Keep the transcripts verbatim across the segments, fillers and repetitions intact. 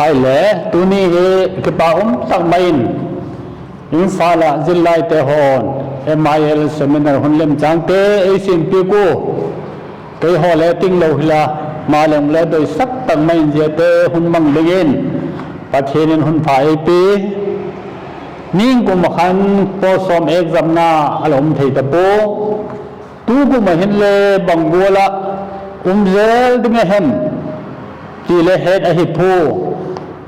Ahile, tuni hi kipak um tak mai in Imphal ah zillaite haw'n M I L seminar hun lemchângte ei siampiak ua, keihaw le tinglo hila, maleng le doisak tak mai in ziate hun mang dingin Pathian in hun pha ei pia. Ningkum ah khan pawl sawm examna a la um thei ta pua. Tukum ah hinle bang gual ah um zel ding a hem ti le het ahi pua.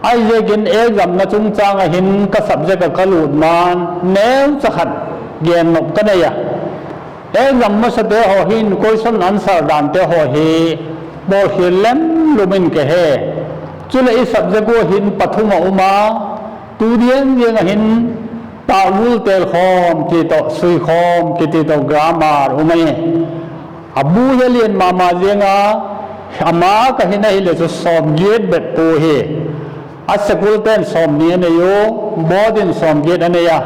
Ahiziakin examna chungchâng ah hin ka subject ah ka lût ma'n neucha khat gennop ka nei a. Exam masate haw hin question answer dante haw hi bawlkhial lem lum in ka he. Chuleh i subject ua hin pathum a um a, tu diang diang ah hin pâkgul têlkhawm ti tawh suikhawm kiti tawh grammar um ahi. A bu hi a lian ma ma ziang a, ama ka hin ahile chu sawmgiat bep pua hi. A sekulte'n sawmni a nei u, board in sawmgiat a nei a.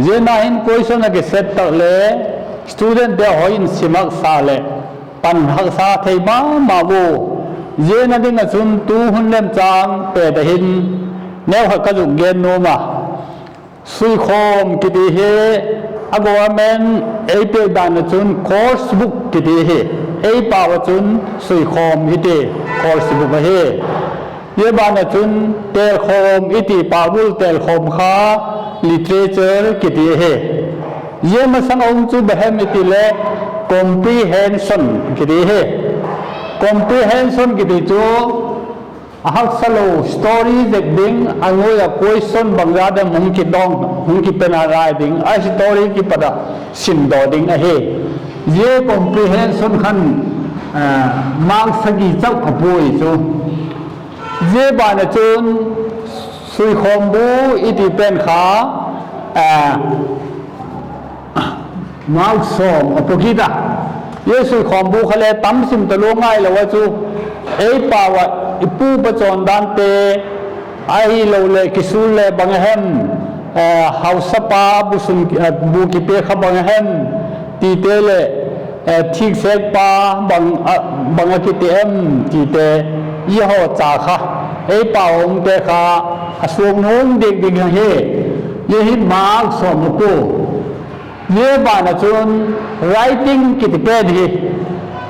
Zia na hin question a kiset tak le studentte haw in sim haksa leh pan haksa thei ma ma u. Zia na ding ah chun tu hun lemchâng pet ah hin neukhat ka zuk gen nuam a. Suikhawm kiti hi a government ei piak dan ah chun course book kiti hi. Ei pau ah chun suikhawm i ti, course book ahi. Zia ban ah chun têlkhawm i ti, pâkgul têlkhawm kha literature kiti ahi. Zia masang a um chu bang hem i ti leh comprehension kiti hi. Comprehension kiti chu a haksa lo story zek ding, a nuai ah question bangzat em hung kidong, hung kipen a rai ding, a story kipat ah simdaw ding ahi. Zia comprehension khan mark sagi chau a puai chu. Zia ban ah chun suikhawm bu i ti pen kha mark sawm a pua kit a. Zia suikhawm bu kha le tam sim talua ngailo a chu, ei pau ah i pu pa chawn dante, ahiloleh kisul le bang a hem, hausapa bu kipe kha bang a hem tite leh thiksêkpa bang a kiti em tite, zia haw cha kha ei pau a umte kha a suak nuam diak ding ahi. Zia hi mark sawm a pua. Zia ban ah chun writing kiti pen hi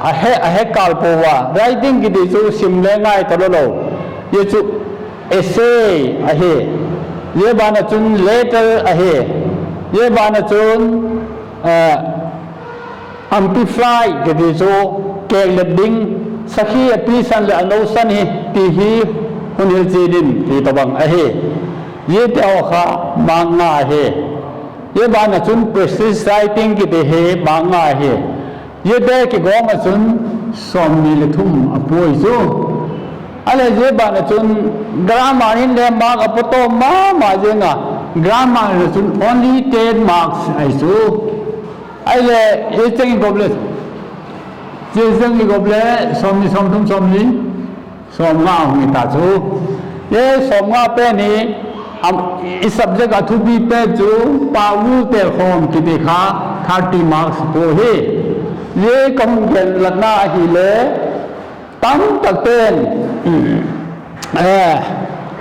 a he kâl pua a, writing kiti chu sim le ngai talo lo. Zia chu essay ahi. Zia ban ah chun letter ahi. Zia ban ah chun amplify kiti chu kêklet ding, sakhi a pisan leh a nosan hi ti hi hun hil chian in ti tawhbang ahi. Ziate haw kha mark nga ahi. Zia ban ah chun prose writing kiti hi mark nga ahi. Ziate kigawm ah chun sawmni leh thum a puai chu. A leh zia ban ah chun grammar in le mark a pua tawm ma ma ziang a, grammar in ah chun only ten marks ahi chu. Ahileh zia cheng i gawp le, zia cheng i gawp le sawmni, sawmthum, sawmni, sawmnga hung hi ta chu. Zia sawmnga pen hi i subject a thupi pen chu pâkgul têlkhawm kiti kha thirty marks pua hi. Zia ka hung genlatna ahile, tamtak pen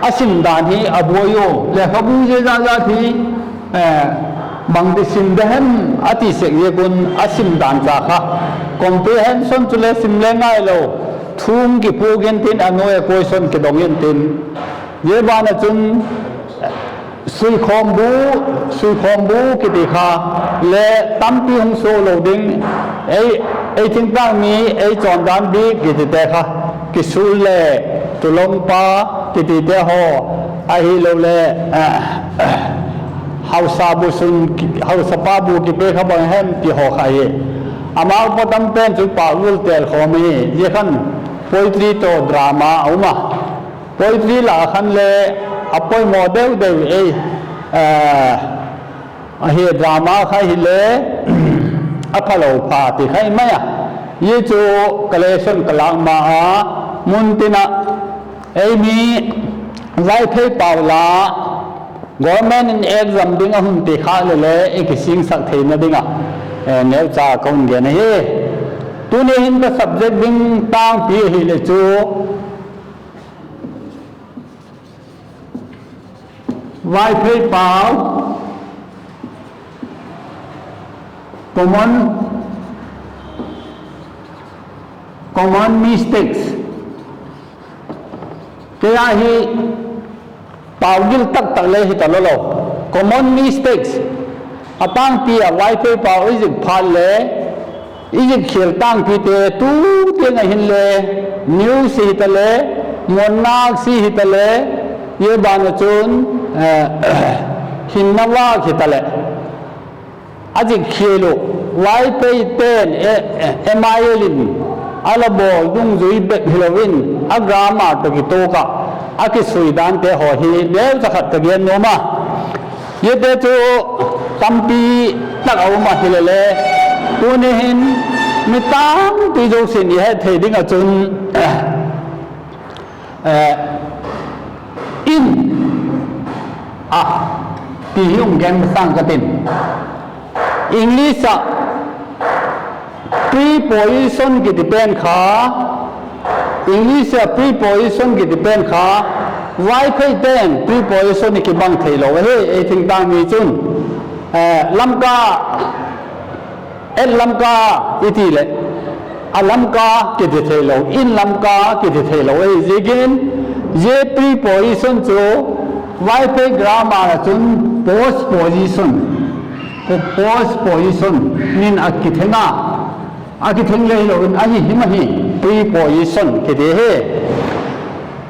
a sim dan hi a buai u, lekhabu zia zat zat hi bangti sim de hem a ti sek ziak un a sim dan cha kha comprehension chule sim le ngailo, thu hung kipuak intin, a nuai a question kidong intin, zia ban ah chun suikhawm bu, suikhawm bu kiti kha le tampi hung suak lo ding, ei thingtâng mi, ei chawn dan bik kitite kha, kisul le tulongpa kitite haw, ahilole hausa bu sun, hausapa bu kipe kha bang hem ti haw kha hi. Ama pua tam pen chu pâkgul têlkhawm ahi, zia khan poetry tawh drama a um a. Poetry la khan le a poimaw deu deu ei ahi, drama kha hile a phalo pha ti kha i mai a. Zia chu ka lesson ka lâk ma a, muntin ah ei mi Vaiphei pau la government in exam ding a hun ti khâk leh le i kisingsak theina ding ah neucha ka hun gen ahi. Tuni hin ka subject ding tângpi ahileh chu Vaiphei pau, common, common mistakes. Kei a hi pau gil tak tak le hi ta lo lo. Common mistakes. A pangpi ah Vaiphei pau i zik phat le, i zik khial tângpite tu tiang ah hinle, news hi ta le, muannak si hi ta le, zia ban ah chun, hinna vâk hi ta leh, a zik khial uh, Vaipheite'n, e, e, M I L in a la bawl dungzui bep hilo in, a grammar tawh kituak ah a kisui dante haw hi neucha khat ka gen nuam a. Ziate chu tampi tak a um a, hilele, tuni hin mi tampi zosia'n i het thei ding ah chun, in a ti hi hung gen masang ka ti'n. English ah preposition kiti pen kha, English ah preposition kiti pen kha, Vaipheite'n preposition i kibang theilo ahi, ei thingtâng mi chun. Lamka, et Lamka i ti leh, a Lamka kiti theilo, in Lamka kiti theilo ahi ziakin, zia preposition chu Vaiphei grammar ah chun post position, post position in a kitheng a, a kitheng le hilo in ahi him ahi, preposition kiti hi.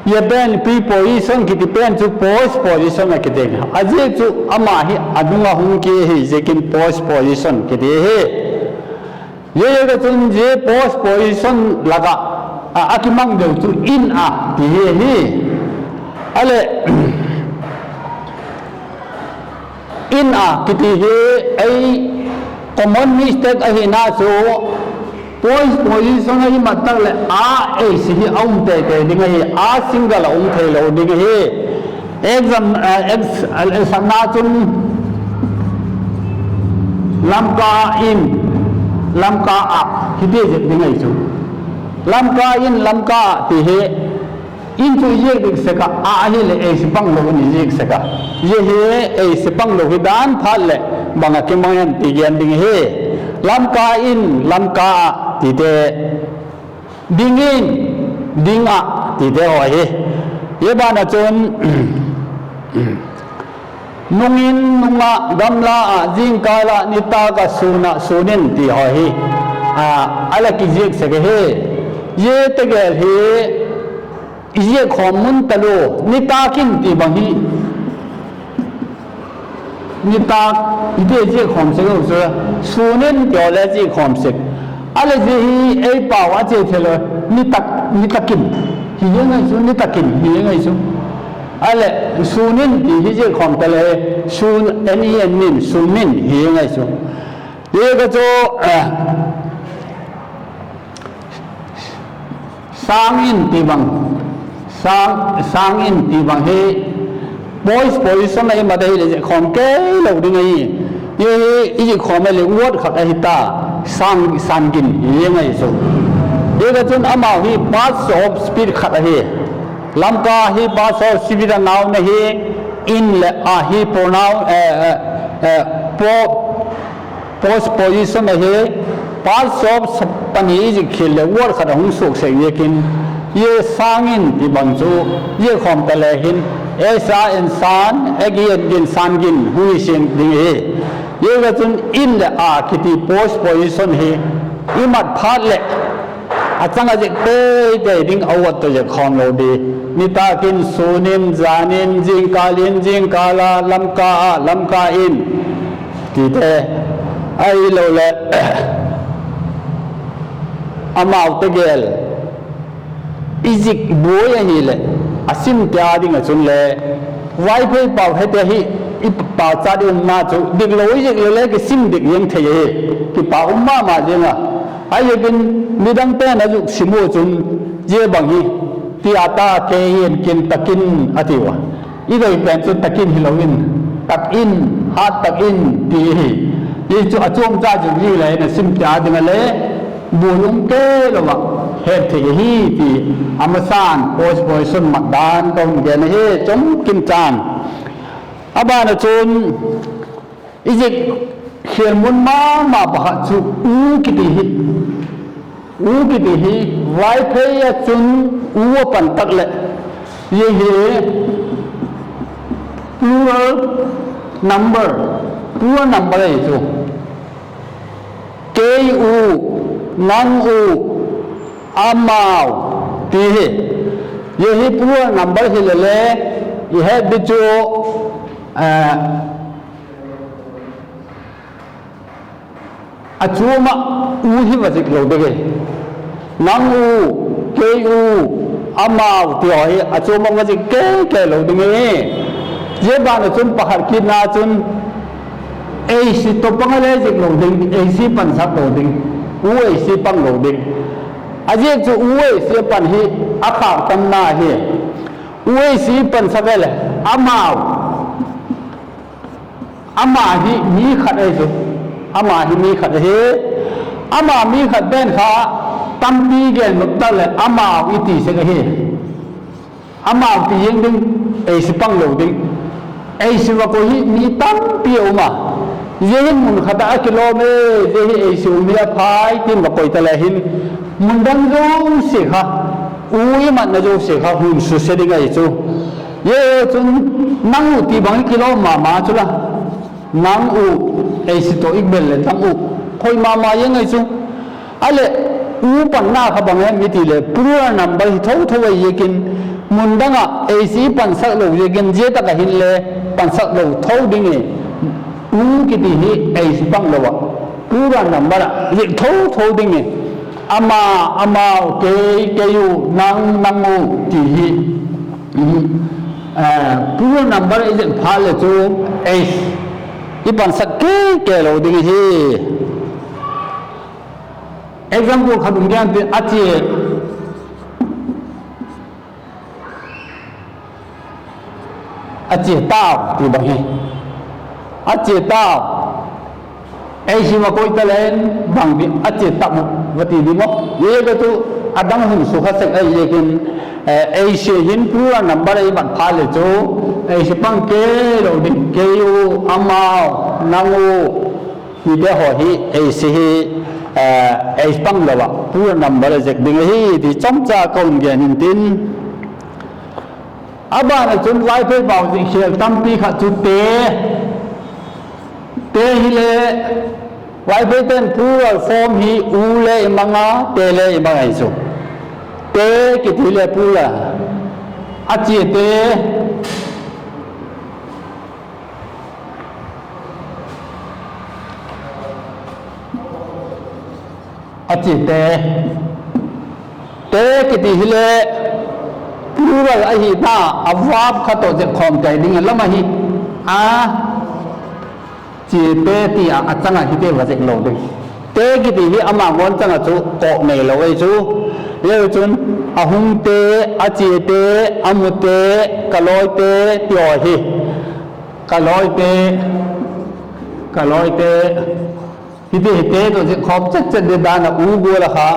Zia pen preposition kiti pen chu post position a kitheng a, a ziak chu ama hi a nung ah hung ki ahi ziakin post position kiti hi. Zia ziak ah chun zia post position lak ah a kimang deu chu in a ti hi ahi. A leh, in a kiti hi ei common mistake ahina chu, post position a i mat tak leh a eisi hi a um tete ding ahi, a single a um theilo ding ahi. Exam, eh, ex-, eh, sakna chun Lamka in, Lamka ah, hiti ziak ding ahi chu. Lamka in, Lamka ah ti hi, in chu i ziak dik sek ah, a ahileh eisi panglo in i ziak sek ah. Zia hi eisi panglo hi dan phat leh bang ah kimang em ti gen ding ahi. Lamka in, Lamka ah tite, ding in, ding ah tite haw hi. Zia ban ah chun, nung in, nung ah, gamla ah, zingkâl ah, nitâk ah, sûn ah, sûn in ti haw hi a la kiziak sek ahi. Zia tegel hi i ziak khawm mun talua, nitâk in ti bang hi nitâk i ti ziak khawm sek u chu, sûn in ti haw le ziak khawm sek. A leh zia hi ei pau a chia theilo, nitâk, nitâk in hi ngai chu, nitâk in hi ngai chu. A leh sûn in ti hi ziak khawm ta le, sûn, N E N in, sûn in hi ngai chu. Zia ka chu, sâng in ti bang, sâng, sâng in ti bang hi post position a i mat ahileh ziak khawm kei lo ding ahi. Zia hi i ziak khawm a leh word khat ahi ta, sâng, sâng gin hi ngai chu. Zia ka chun amau hi parts of speech khat ahi. Lamka hi parts of speech a noun ahi, in leh a hi pronoun, eh, eh, eh, pro-, post position ahi, parts of pani i zik khial leh word khat a hung suak sek ziakin, zia sâng in ti bang chu ziak khawm ta le hin, S A N, sân, e gin, gin, sân gin hung hi siang ding ahi. Zia ka chun in leh a kiti post position hi i mat phat leh a chang a ziak tei tei ding a word tawh ziak khawm lo di. Nitâk in, sûn in, jan in, zingkâl in, zingkâl a, Lamka ah, Lamka in tite, ahiloleh amau tegel i zik buai ahileh, a simte â ding ah chun le, Vaiphei pau hete hi i pauchap i umna chu diklo i zik le le kisim dik ziang thei ahi, kipak um ma ma ziang a. Ahiziakin midangte'n a zuk sim u chun, zia bang hi ti a ta, kei in kin tak in a tiu a. I doi pen chu tak in hilo in, tak in, hat tak in ti hi. Hi chu a chuam cha chu zik le na simte â ding a le, buai um kei lo ah het thei ahi ti, a masa'n post position mat dan ka hun gen ahi, chomkim chan. A ban ah chun i zik khêl mun ma ma pakhat chu u kiti hi, u kiti hi Vaiphei ah chun u a pan tak leh, zia hi plural number, plural number ahi chu. Kei u, nang u, amau ti hi. Zia hi plural number hile le, i het di chu, a chuam ah u hi va zik lo ding e. Nang u, kei u, amau ti haw hi a chuam ah va zik kei kei lo ding e. Zia ban ah chun pakhat kitna chun, ei si tawh pang a le zik lo ding, ei si pansak lo ding, u ei si pang lo ding. A ziak chu u ei si a pan hi a khâk tamna hi. U ei si pansak a leh, amau, ama hi mi khat ahi chu, ama hi mi khat ahi. Ama mi khat pen kha tampi gen nop tak leh amau i ti sek ahi. Amau ti ziang ding, ei si pang lo ding. Ei si va koi hi mi tampi a um a. Zia hi mun khat ah a kilawm e, zia hi ei si um hi a phai tin va koi ta le hin, mun dang zosia kha, u i matna zosia kha hun suse ding ahi chu. Zia chun nang u ti bang hi kilawm ma ma chu la. Nang u, ei si tawh i bel leh nang u, khoi ma ma ziang ahi chu. A leh, u panna kha bang hem i ti leh plural number hi tho tho ahi ziakin, mun dang ah ei si pansak lo ziakin zia tak ah hinle pansak lo tho ding e. U kiti hi ei si pang lo ah, plural number ah zik tho tho ding e. Ama, amau, kei, kei u, nang, nang u ti hi, plural number i zik phat leh chu ei i pansak kei kei lo ding ahi. Example khat hung gen tin, a chia, a chia tau ti bang hi, a chia tau. Ei si va koi ta leng bang di a chia tau va ti di maw. Zia ka chu a dang hun sukha sek ahi ziakin, ei si hin plural number ei mat phat leh chu ei si pang kei lo ding, kei u, amau, nang u tite haw hi ei si hi, ei pang lo ah plural number a zek ding ahi ti chomcha ka hun gen intin. A ban ah chun Vaiphei pau zik khêl tampi khat chu te, te hile, Vaiphei ten plural form hi u le i mang a, te le i mang ahi chu. Te kiti le plural, a chiate, a chiate, te kiti hile plural ahina a verb kha tawh zek khawm tei ding a lam ahi. A, chiate ti a, a chang ah hite va zek lo ding. Te kiti hi ama ngawn chang ah chu kawk nei lo ahi chu. Zia chun, a hungte, a chiate, a mute, ka lawite ti aw hi. Ka lawite, ka lawite, hiti hite tawh zik khawm chet chet di dan a u gual a kha,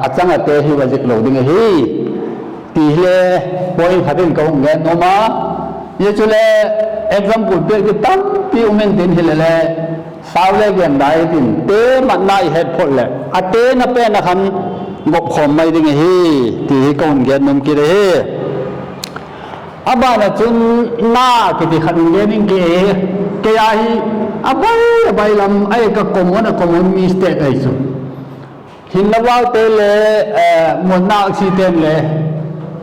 a chang ah te hi va zik lo ding ahi. Ti hile, point khat in ka hung gen nuam a. Zia chule, example pêk di tampi um intin hile le, sau le gen dai tin, te matna i het phot leh a tena pen a khan gop khawm mai ding ahi, ti hi ka hun gen nuam kit ahi. A ban ah chun na kiti khat hung gen ing ke, kei a hi a bai a bai lam ai ka common a common mistake ahi chu. Hinna valte le, muanna aksite'n le,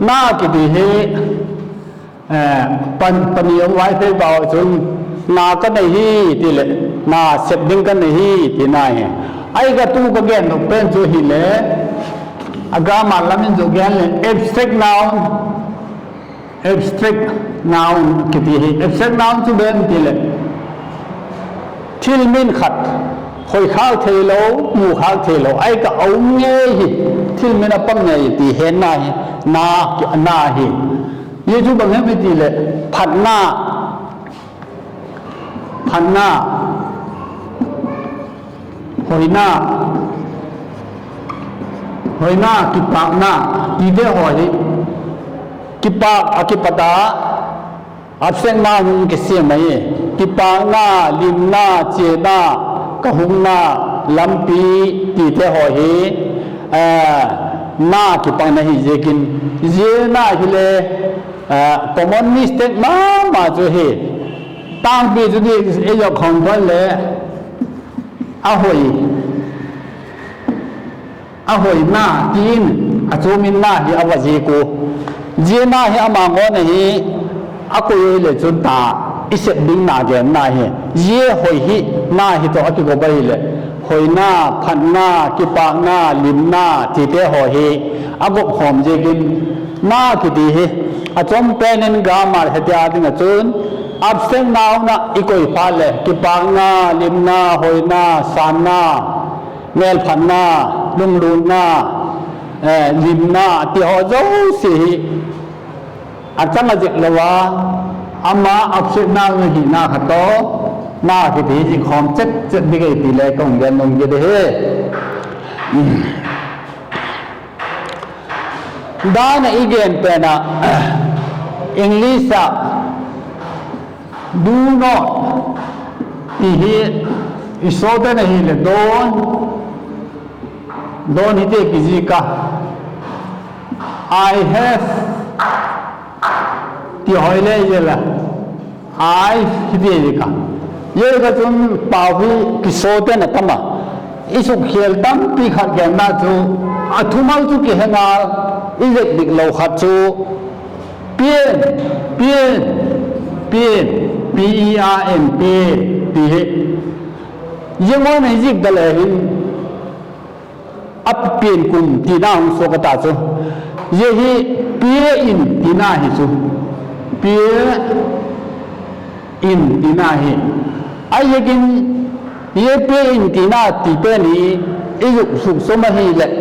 na kiti hi, pani um Vaiphei pau chun, na ka nei hi ti leh, na sep ding ka nei hi tina hi. Ai ka tu ka gen nop pen chu hile, a grammar lam in chu gen leh abstract noun, abstract noun kiti hi. Abstract noun chu bang ti leh, thil min khat, khoikhâk theilo, mukhâk theilo, ai ka um ngei hi, thil min a pang ngei ti henna hi, na, na hi. Zia chu bang hem i ti leh, phatna, phatna, hoina, hoina, kipâkna, tite haw hi, kipâk a kipat a, Abstract noun hung kisiam ahi. Kipâkna, limna, chiana, ka hungna, lampi tite haw hi na kipakna hi ziakin, zia na hile common mistake ma ma chu hi. Tângpi chu ti ei zak khawm phat leh a hoi, a hoina ti in a chuam in na hi a va ziak u. Zia na hi ama ngawn ahi, a koi leh chun ta i sep ding na genna hi. Zia hoi hi na hi tawh a kigop ahileh, hoina, phatna, kipâkna, limna tite haw hi a gop khawm ziakin na kiti hi. A chuam pen in grammar hete â ding ah chun abstract noun ah i koi phat leh kipâkna, limna, hoina, sânna, mêlphatna, lunglûtna, limna ti haw zosia hi a chang a zik lo a, ama abstract noun ahina kha tawh na kiti hi zik khawm chet chet ding ahi ti le ka hung gen nuam kit ahi. Dan ah i gen pen ah, English ah do not ti hi i sawt den ahileh don't, don't hiti kizik a, I have ti hoi le zia la, I hiti zik a. Zia kha chun pau hi kisawt den a tam a, i sukhial tampi khat genna chu a thumal chu kihe ngal, i zek dik lo khat chu pen, pen, pen, P E N, pen ti hi zia ngawn a i zik ta le hin a pen kum tina hung suak a ta chu, zia hi pe in tina hi chu, pe in tina hi. Ahiziakin zia pe in tina ti pen hi i zuk suk sawm ahileh,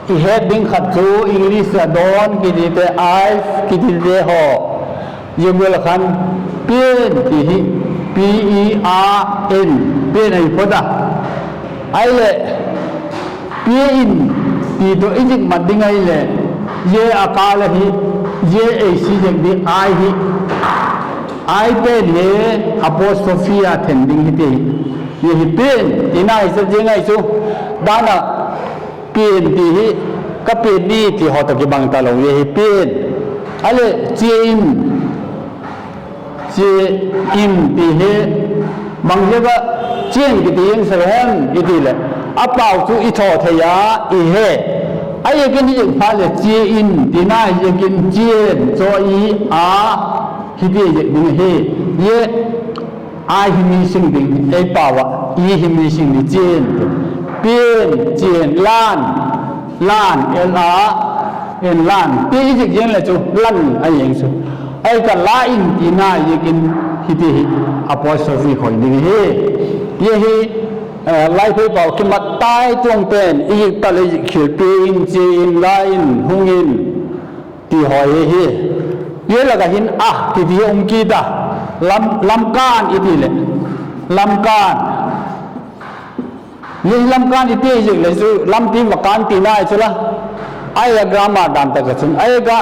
i het ding khat chu English a don't kitite, I kitite haw zia gual a khan pen ti hi, P E N, pen ahi phot a. Ahileh pe in ti tawh i zik mat ding ahileh, zia a kâl ahi, zia ei si zek ding I hi, I pen hi apostrophe a then ding hiti hi. Zia hi pen tina hi chu, zia ngai chu dan ah pen ti hi ka pen ni ti haw tawh kibang talo, zia hi pen. Ahileh chia in, chia in ti hi bang ziak ah chia in kiti in sa hem i ti leh, a pau chu i thaw thei a, i he. Ahiziakin i zik phat leh chia in tina hi ziakin chia in, chaw i a hiti zik ding ahi. Zia I hi missing ding, ei pau ah i hi missing ding, chia in ti. Pen, chia in, lan, lan, la, en lan ti i zik ziang leh chu lan a ziang chu. Ahi ka la in tina ziakin hiti hi apostrophe khoi ding ahi. Zia hi Vaiphei pau kimat tai tuang pen i zik ta leh i zik khial, pe in, chia in, la in, hung in ti haw hi hi. Zia lak ah hin a kiti um kit a, lam, lamkân i ti leh, lamkân. Zia hi lamkân i ti zik leh chu lampi va kân tina hi chu la. Ahi a grammar dan tak ah chun, ahi ka,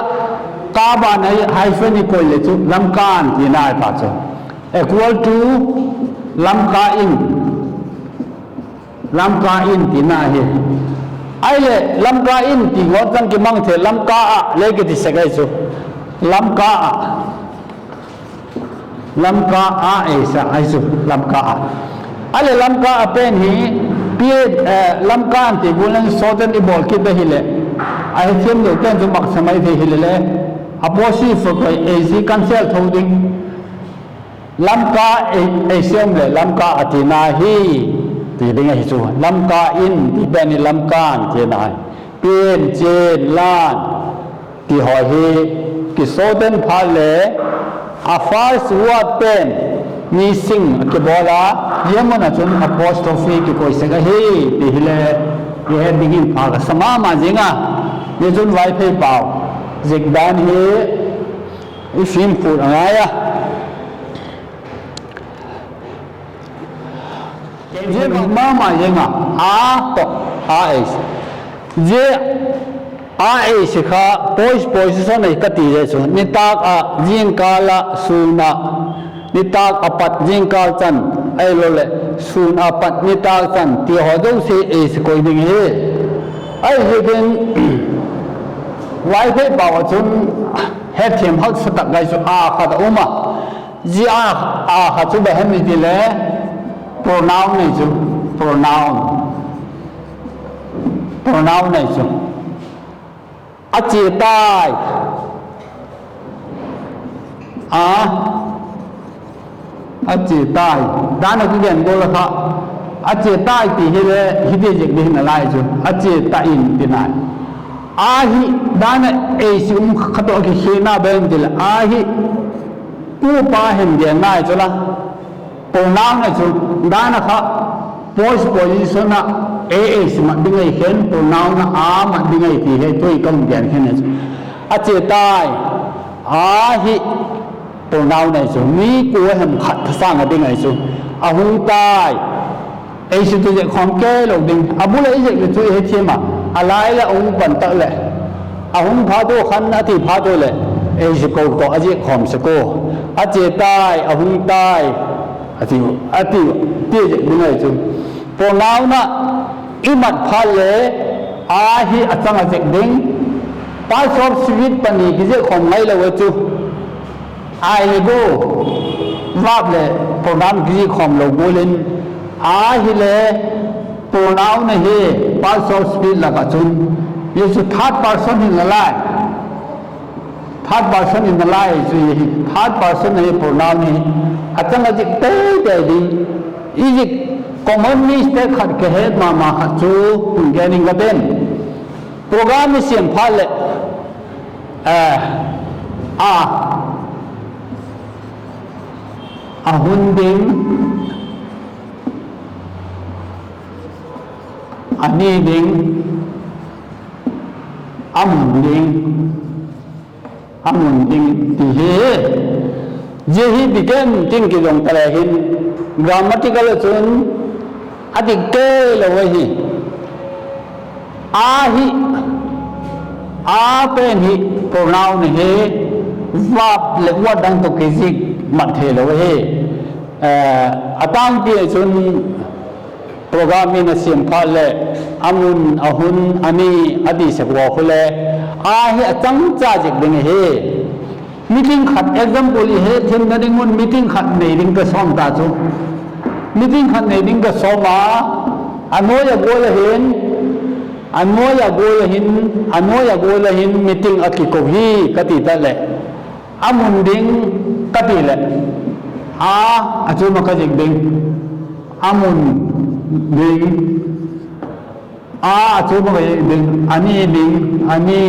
ka ban a hyphen i koi leh chu lamkân tina hi ta chu. Equal to lamka in. Lamka in tina hi. Ahileh lamka in ti ngawn chang kimang thei, lamka ah le kiti sek ahi chu. Lamka ah. Lamka ah ei sa ahi chu, lamka ah. Ahileh lamka ah pen hi, pi, lamka in ti gual in sawt in i bawl kit ahileh, a hethiam lo ten chu maksa mai thei hileh le, apostrophe koi ei zi cancel tho ding. Lamka ei, ei siam leh lamka a tina hi, ti ding ahi chu. Lamka in ti pen hi lamkân tina hi. Pen, chia in, lan ti haw hi kisawt den phat leh, a first word pen missing a kibawl a, zia mun ah chun apostrophe kikoi sek ahi ti hile, i het dingin pha ka sa ma ma zing a. Zia chun Vaiphei pau zik dan hi i fimkhum a ngai a. Zia ma ma zing a, a tawh, a ei. Zia A ei si kha post position ahi ka ti zia chu, nitâk ah, zingkâl ah, sûn ah, nitâk a pat zingkâl chan, ahiloleh sûn a pat nitâk chan ti haw zosia ei si koi ding hi. Ahiziakin Vaiphei pau ah chun hetthiam haksa tak ngai chu a khat a um a, zia a, a khat chu bang hem i ti le, pronoun ahi chu, pronoun, pronoun ahi chu. A chia tai. A, a chia tai. Dan a kigen gual a kha, a chia tai ti hile hiti ziak ding hi nalai chu, a chia ta in ti nai. A hi, dan a ei si um kha tawh a kikhialna bang ti leh, a hi upa hin gen nai chu la, pronoun ahi chu, dan a kha post position ah a ei si mat ding ahi khen, pronoun a a mat ding ahi ti hi tu'hin ka hung gen khen ahi chu. A chia tai. A hi pronoun ahi chu, mi kua hem khat thasâng a ding ahi chu. A hung tai. Ei si tu ziak khawm kei lo ding. A bul a i ziak le chu i hethiam a, a lai leh a hung pan tak leh, a hung phat ua khan a ti phat ua leh, ei si ko tawh a ziak khawm sek ua. A chia tai, a hung tai, a ti, a ti, ti ziak ding ahi chu. Pronoun a i mat phat le, a hi a chang a ziak ding. Parts of speech pani kiziak khawm ngailo a chu. I le go, verb leh pronoun kiziak khawm lo gual in, a hile pronoun ahi, parts of speech lak ah chun. Zia chu third person hin nalai. Third person in nalai chu hi, third person ahi pronoun hi. A chang a ziak teitei ding. I ziak common mistake khat ka het ma ma khat chu, hung gen ing ka tin. Program i siam phat leh, a, a hun ding, a ni ding, a mun ding, a mun ding ti hi. Zia hi dik em tin kidong ta le hin, grammatical ah chun a dik kei lo ahi. A hi, a pen hi pronoun ahi, verb leh word dang tawh kiziak mat theilo ahi. A tangpi ah chun program in a siam phat leh, a mun, a hun, a ni, a ti sek ua khu le, a hi a changcha ziak ding ahi. Meeting khat example i hethiamna ding un meeting khat nei ding ka sawm ta chu. Meeting khat nei ding ka sawm a, a nuai a gual a hin, a nuai a gual a hin, a nuai a gual a hin meeting a kiko hi ka ti ta leh, a mun ding ka ti leh, a, a chuam ah ka ziak ding, a mun ding, a, a chuam ah ka ziak ding, a ni ding, a ni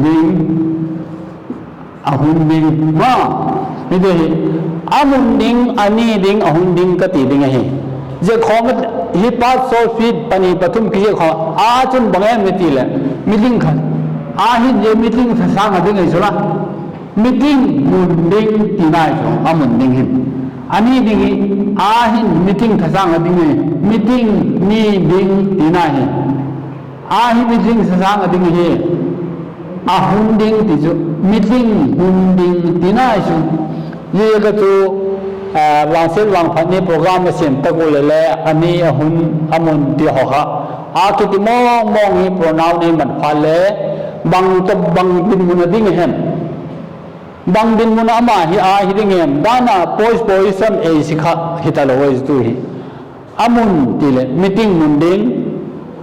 ding, a hun ding ma, hiti hi, a mun ding, a ni ding, a hun ding ka ti ding ahi. Zia khawm hi past perfect pani pathum kiziak khawm a chun bang em i ti leh, meeting khat, a hin zia meeting thasâng a ding ahi chu la, meeting mun ding ti nai chu a mun ding hin. A ni ding hi, a hin meeting thasâng a ding hi, meeting ni ding ti nai hi. A hi meeting thasâng a ding hi, a hun ding ti chu, meeting hun ding ti nai chu. Zia ka chu, vangsiat vangphat ni program a siam tak ua leh le, a ni, a hun, a mun ti haw kha, a kiti mawng mawng hi pronoun ei mat phat le, bang tawh bang dinmun a ding hem, bang dinmun a ama hi a hi ding hem, dan a post position ei si kha hi talo ahi chu hi. A mun ti leh meeting mun ding,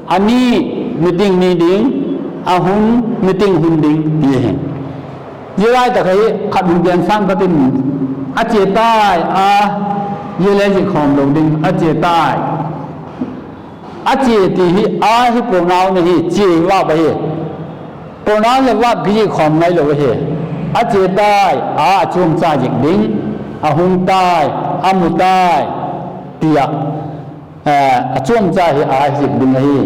a ni meeting ni ding, a hun meeting hun ding ti ahi. Zia lai tak hi khat hun gen sâng ka tin, a chia tai a, zia le zik khawm lo ding, a chia tai. A chia ti hi, a hi pronoun ahi, chia hi verb ahi. Pronoun leh verb kizik khawm ngailo ahi. A chia tai a, a chuamcha zik ding, a hung tai, a mu tai, ti a, a chuamcha hi a zik ding ahi.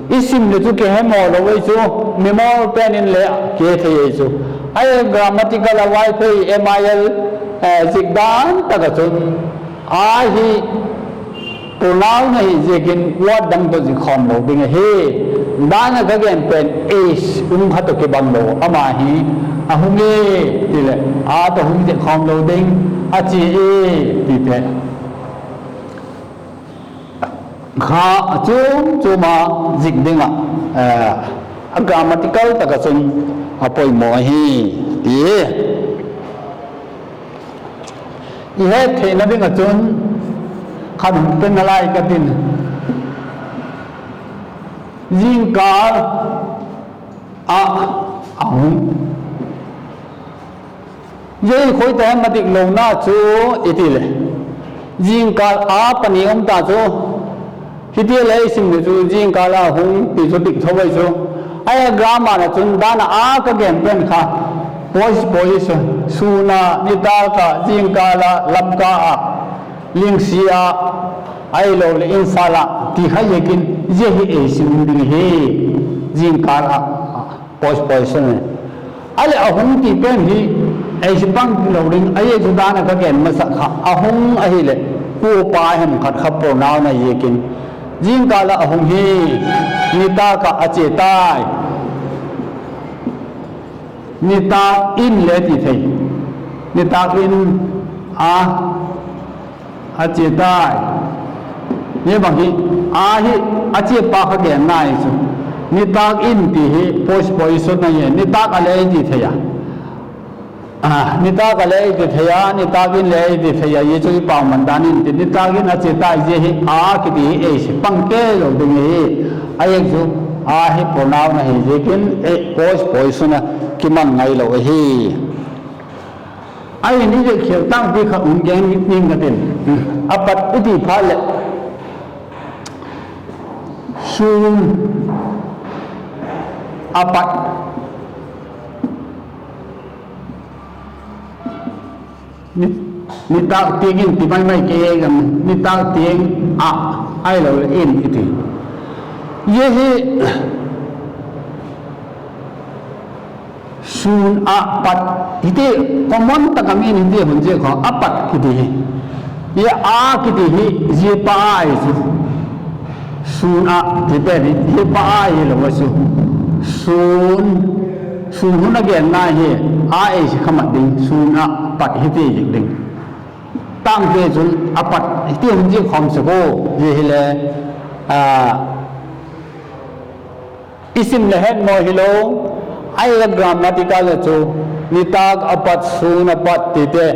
I sim leh chu kihemaw lo ei chu, mimal pen in le kihethei ei chu. Ahi grammatical a Vaiphei M I L zik dan tak ah chun, a hi pronoun ahi ziakin word dang tawh zik khawm lo ding ahi. Dan a ka gen pen age um kha tawh kibang lo, ama hi a hung e ti leh, a tawh hung zek khawm lo ding, a chia e ti te kha a chuam chuam a zik ding ah, a grammatical tak ah chun a poimaw ahi ti i hettheina ding ah chun khat hung pe nalai ka tin. Zingkâl ah a hung. Zia hi khoi ta hem a dik lona chu i ti leh, zingkâl a pani um ta chu, hitia lei sim ni chu zingkâl a hung ti chu dik tho ai chu. Ai a grammar ah chun dan a a ka gen pen kha post position, sûn a, nitâk a, zingkâl a, lamka a, Lingsi a, ahiloleh Imphal ah ti kha ziakin zia hi ei sim ding hi, zingkâl ah post position. A leh a hung ti pen hi ei sim pang lo ding ahi chu, dan a ka gen masa kha a hung ahileh kua pa hem khat kha pronoun ahi ziakin, zingkâl ah a hung hi, nitâk ah a chia tai. Nitâk in le ti thei. Nitâk in a, a chia tai. Hi bang hi, a hi, a chia pa kha gen nai chu. Nitâk in ti hi post position ahi, nitâk a le ti thei a. Nitâk a le ti thei a, nitâk in le ti thei a, zia chu i pau man dan in ti, nitâk in a chia tai, zia hi a kiti hi ei sim pang kei lo ding ahi. A ziak chu a hi pronoun ahi ziakin post position a kimang ngailo ahi. Ahin i zek khial tâkpi kha hung gen ning ka tin. A pat i ti phat leh, sûn a pat, ni, nitâk tiang in ti mai mai kei gam, nitâk tiang ah, ahiloleh in i ti. Zia hi sûn a pat hiti, common tak a min hiti hun zia kha a pat kiti hi. Zia a kiti hi zia pa ahi chu. Sûn a ti pen hi zia pa ahilo a chu. Sûn, sûn hun a genna hi a ei sim kha mat ding, sûn a pat hiti zik ding. Tângte chun a pat hiti hun zik khawm sek u, zia hile, i sim le het maw hilo, a grammatical a chu, nitâk a pat, sûn a pat tite,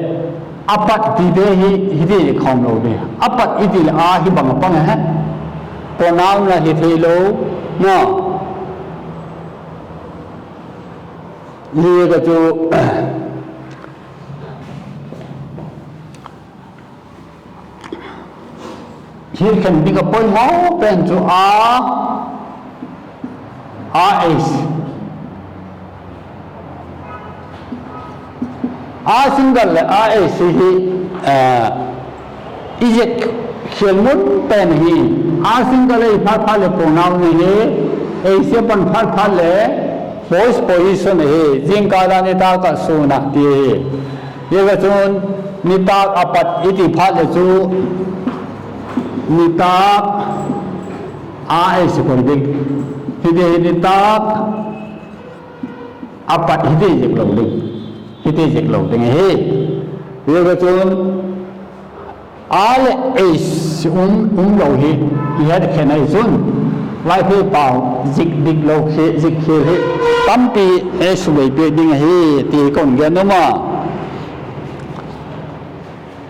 a pat tite hi, hiti khawm lo ding. A pat i ti leh a hi bang a pang a he, pronoun a hi theilo, maw. Hi ka chu, hi khen ding a poimaw pen chu a, a ei A single leh a ei si hi, i zek khial mun pen hi. A single ei phat phat leh pronoun ahi, ei si a pan phat phat leh post position ahi, zingkâl a, nitâk a, sûn a ti ahi. Ziaka chun nitâk a pat i ti phat leh chu nitâk a ei si kon ding. Hiti hi nitâk a pat hiti zek lo ding, hiti zek lo ding ahi. Ziaka chun a leh ei si um, um lo hi i het khen ahi chun, Vaiphei pau zik dik lo khi, zik khial hi tampi ei sugei piak ding ahi ti kon gen nuam a.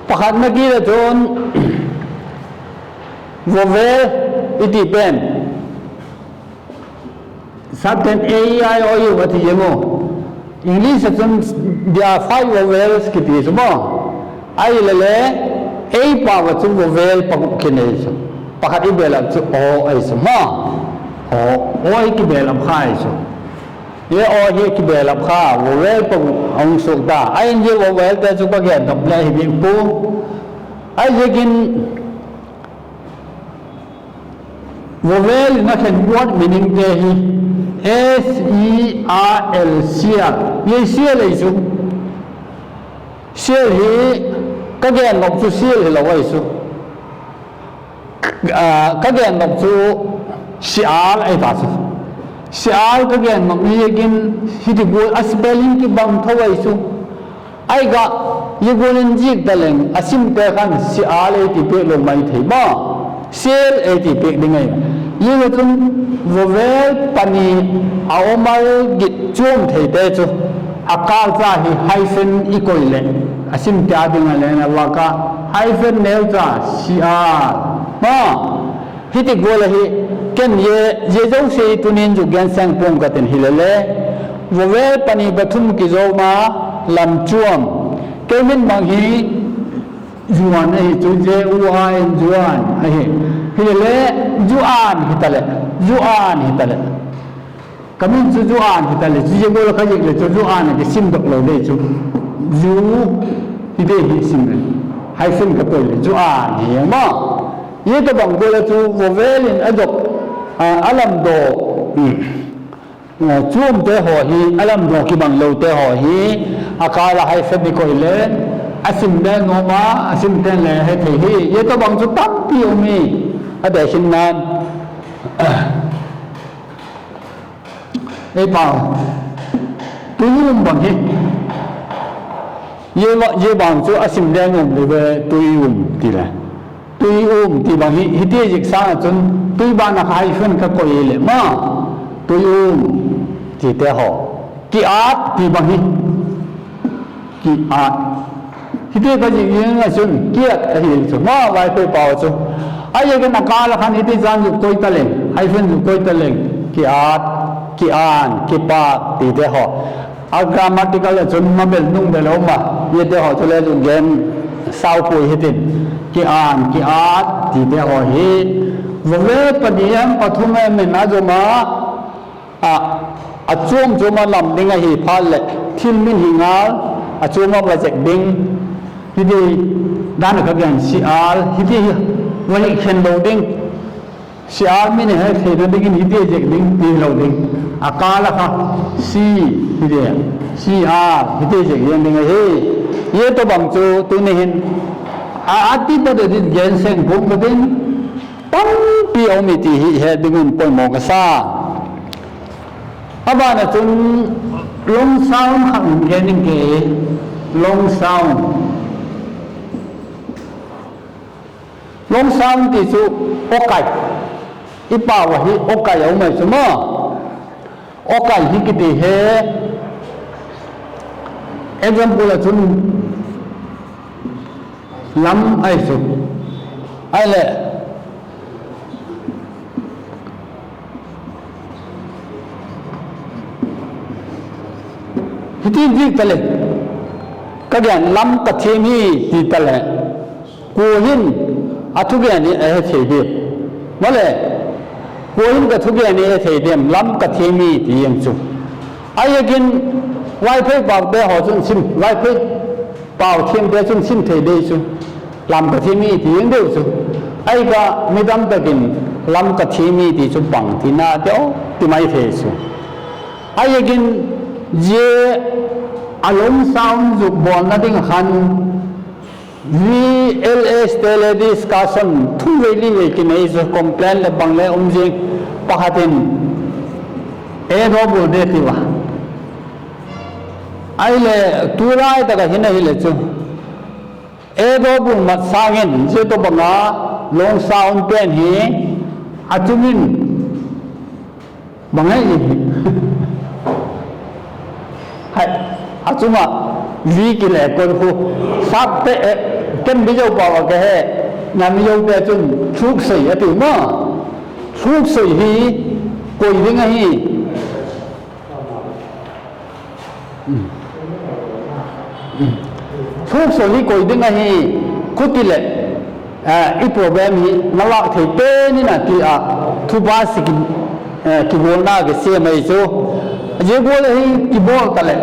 Pakhatna kit ah chun vowel i ti pen, sapten A, I, O, U a ti zia maw. English ah chun there are five vowels kiti chu maw. Ahilele, ei pau ah chu vowel paguk kinei chu. Pakhat i belap chu o ahi chu maw. O, o i kibelap kha ahi chu. Zia o hi kibelap kha, vowel paguk a hung suak ta. Ahin zia vowelte chu ka gen dok le hi bik pu. Ahiziakin vowel in a khen word meaningte hi, S E A L, seal. Zia seal ahi chu. Seal hi ka gen nop chu seal hilo ahi chu. Ka gen nop chu sial ahi ta chu. Sial ka gen ngam hi ziakin, hiti gual a spelling kibang tho ai chu. Ahi ka, zia gual in ziak ta leng a simte khan sial ei ti piak lo mai thei maw. Sial ei ti piak ding ahi. Zia chun vowel pani a um a, git chuam theite chu a kâl cha hi hyphen i koi leh, a simte â ding a leng a vâk a, hyphen neu cha, sial maw. Hiti gual ahi, ken zia zosia tuni'n zuk gen seng pua'ng ka tin hile le, vowel pani pathum kizo ma, lam chuam. Kei min bang hi Zuan ahi chu, Z U A N, Zuan ahi. Hile le, Zuan hitaleh, Zuan hitaleh, ka min chu Zuan hitaleh, zia gual a ka ziak leh chu Zuan a kisimdok lo dei chu. Zu, hiti hi sim le, hyphen ka koi leh Zuan hi maw. Zia tawhbang gual a chu vowel in a dok, a lamdaw, chuamte haw hi, a lamdaw kibang lote haw hi a kâl a hyphen i koi le, a sim le nuam a, a simte'n le he thei hi. Zia tawhbang chu tampi um hi, a dekhinna'n. Ei pau, tui um bang hi, zia bang chu a sim le nuam le ve, tui um ti le. Tui um ti bang hi, hiti ziak sâng ah chun, tui ban a kha hyphen ka koi leh maw, tui um tite haw. Kiât ti bang hi, kiât. Hiti ka ziak ziang ah chun kiat ahi chu maw, Vaiphei pau chu. Ahiziakin a kâl a khan hiti chan zuk koi ta leng, hyphen zuk koi ta leng, kiât, kiân, kipâk tite haw. A grammatical ah chun mabel nung bel a um a, ziate haw chu le zuk gen sau puai hitin. Kiân, kiât tite haw hi vowel pani em, pathum em in a zom a, a chuam chuam a lam ding ahi phat leh thil min hi ngal, a chuam a va zek ding. Hiti dan a ka gen, sial, hiti hi va hi khen lo ding. Sial min he theina dingin hiti zek ding ti lo ding. A kâl a kha, si, hiti, sial, hiti zek ziang ding ahi. Zia tawhbang chu tuni hin a, a ti ta de din gen seng pua'ng ka tin, tampi a um i ti hi het ding un poimaw ka sa. A ban ah chun long sound khat hun gen ing ke, long sound. Long sound ti chu, okai. I pau ahi, okai a um ai chu maw. Okai hi kiti he, example ah chun, lam ahi chu. Ahileh, hiti dik ta le, ka gen lam ka thiam hi ti ta le, kua hin a thugen hi a he thei diam? Male, kua hin ka thugen hi he thei diam, lam ka thiam hi ti ziang chu. Ahiziakin Vaiphei paute haw chun sim, Vaiphei pau thiamte chun sim thei dei chu, lam ka thiam hi ti ziang deu chu. Ahi ka, mi dam tak in lam ka thiam hi ti chu bang tina te aw ti mai thei chu. Ahiziakin zia a long sound zuk bawlna ding ah khan, V L S te le discussion thum vei li vei kinei chu, complain leh bang le um zing. Pakhat in, e, double de ti a. Ahileh tulai tak ah hin ahileh chu, e, double mat sâng in zia tawhbang a long sound pen hi a chung in bang ahi, a chung ah V kile kon khu, sapte, ken Mizo pau ah ka he, na Mizote chun thuksoi a ti maw. Thuksoi hi koi ding ahi. Thuksoi hi koi ding ahi. Khuti leh, i problem hi na lâk thei pen in a ti a, thupha si, kigualna kisiam ahi chu. Zia gual ahi, kibawl ta leh,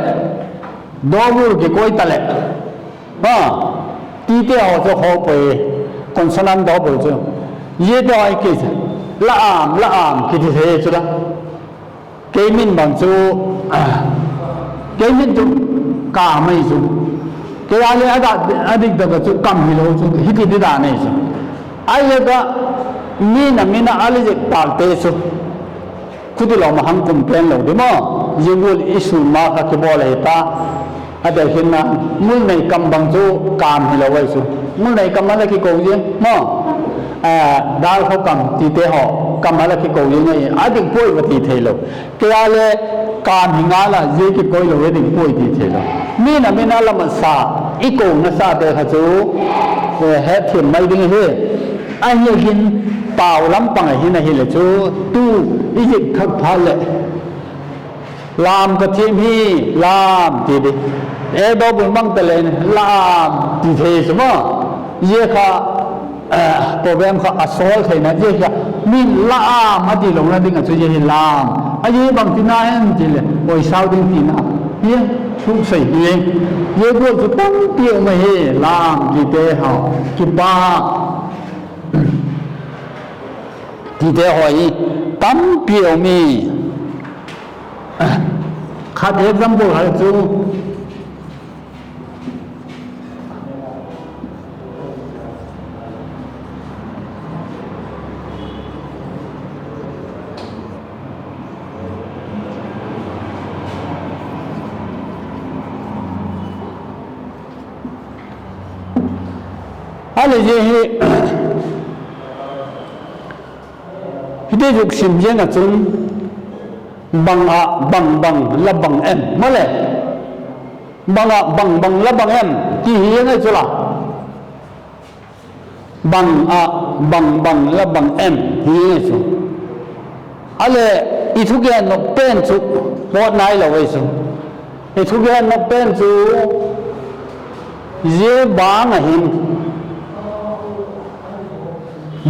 double kikoi ta leh, a, tite haw chu khawk puai, consonant double chu. Ziate haw hi ki, la am, la am kiti thei chu la. Kei min bang chu, kei min chu ka mai chu, kei a le a dik tak a chu kam hilo chu hiti di dan ahi chu. Ahileh ka, mi na min a a le zek tâkte chu, Chutilawm a hang kum pen lo di maw. Zia gual i sûn ma kha kibawl ahi ta. A deu hinna, ngulnei kam bang chu kam hilo ai chu. Ngulnei kam a la kiko zing maw. Dâl khaw kam tite haw, kam a la kiko zing ahi, a dik puai va ti theilo. Kei a le kam hi ngal a, zia kikoi lo hi a dik puai ti theilo. Min a min a la mat sa, i konasate kha chu hetthiam mai ding ahi. Ahi hin, pau lam pang a hin ahile chu, tu i zik thak phat leh, lam ka thiam hi, lam ti di. E do bul mang ta leng, lam ti thei chu maw. Zia kha program kha a sawl theina zia kha, min lam a ti lona ding ah chu zia hi lam. A zia bangtina em ti leh, poisau ding tina hi, thuksei hi. Zia gual chu tampi um ahi, lam tite haw, kipak tite haw hi tampi um hi. Khat example khat chu, a le zia hi, hiti zuk sim ziang ah chun, bang ah bang bang la bang em maw leh, bang ah bang bang la bang em ti hi ngai chu la. Bang ah bang bang la bang em hi ngai chu. A leh, i thugen nop pen chu pawt nailo ai chu. I thugen nop pen chu zia bang ah hin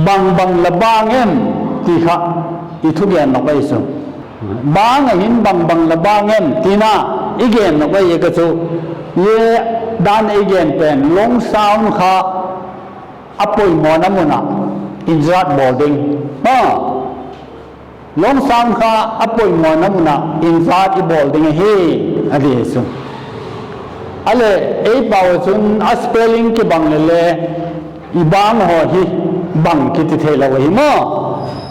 bang bang la bang em ti kha i thugen nop ai chu. Bang ah hin bang bang la bang em tina i gen nop ai ka chu. Zia dan i gen pen long sound kha a poimawna mun ah insert bawl ding. Long sound kha a poimawna mun ah insert i bawl ding ahi, a ti chu. A leh, ei pau ah chun a spelling kibang le le, i bang haw hi bang kiti theilo ahi maw.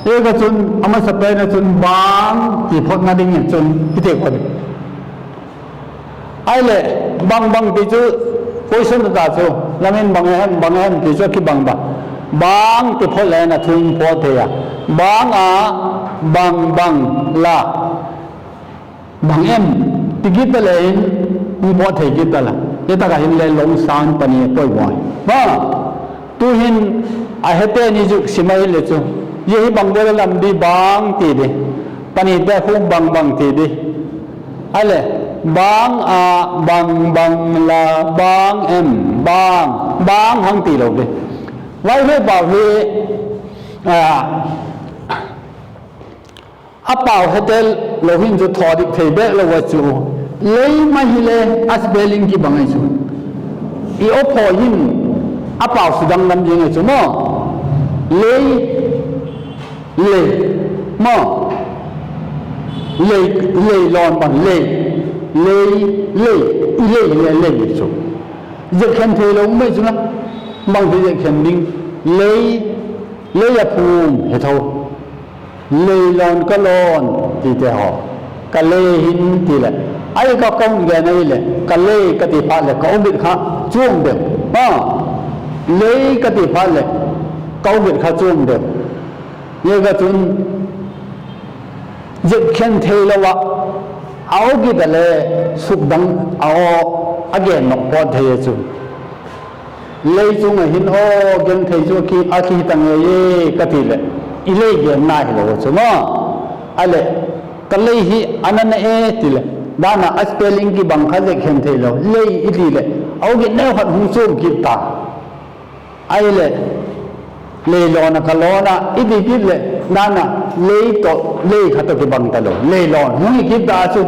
Zia ka chun a masapen ah chun bang ti photna dingin chun i ti kha di. Ahileh, bang bang ti chu question a ta chu, lam in bang a hem, bang a hem ti chu a kibang ba. Bang ti phot le in a thu hung pawt thei a. Bang a, bang bang la, bang em ti kit ta le in hung pawt thei kit ta la. Zia tak ah hinle long sound pani a poimaw. Tu'hin a hete ni zuk sim ahile chu, zia hi bang deu a lam di, bang ti di. Panite khu bang bang ti di. Ahileh, bang a, bang bang la, bang em, bang, bang hang tilo di. Vaiphei pau hi a pau hetel lo hin chu thaw dik thei bek lo a chu, lei ma hile a spelling kibang ai chu. I aw phaw hin a pau sudang lam ding ai chu maw. Lei, lei, maw. Lei, lei lawn bang lei, lei, lei, i lei le lei chu. Zek khen theilo mai chu la, bang ti zek khen ding, lei, lei a phum he tho. Lei lawn ka lawn tite haw. Ka lei hin ti leh, ai ka ka hun gen ahileh, ka lei ka ti phat leh ka aw git kha chuam deu. Lei ka ti phat leh ka aw git kha chuam deu. Zia ka chun zek khen theilo ah, a aw git a le sukdang a aw a gen nok pawt thei a chu. Lei chung ah hin aw gen thei chu a ki, a ki ta ngei e ka ti leh, i lei genna hilo chu maw. Ahileh, ka lei hi a na na e ti leh, dan a a spelling kibang kha zek khen theilo, lei i ti leh, a aw git neu khat hung chuam kit ta. Ahileh, lei lawn a ka lawn a i ti kit leh, dan a lei tawh lei kha tawh kibang talo, lei lawn hung hi kit ta chu.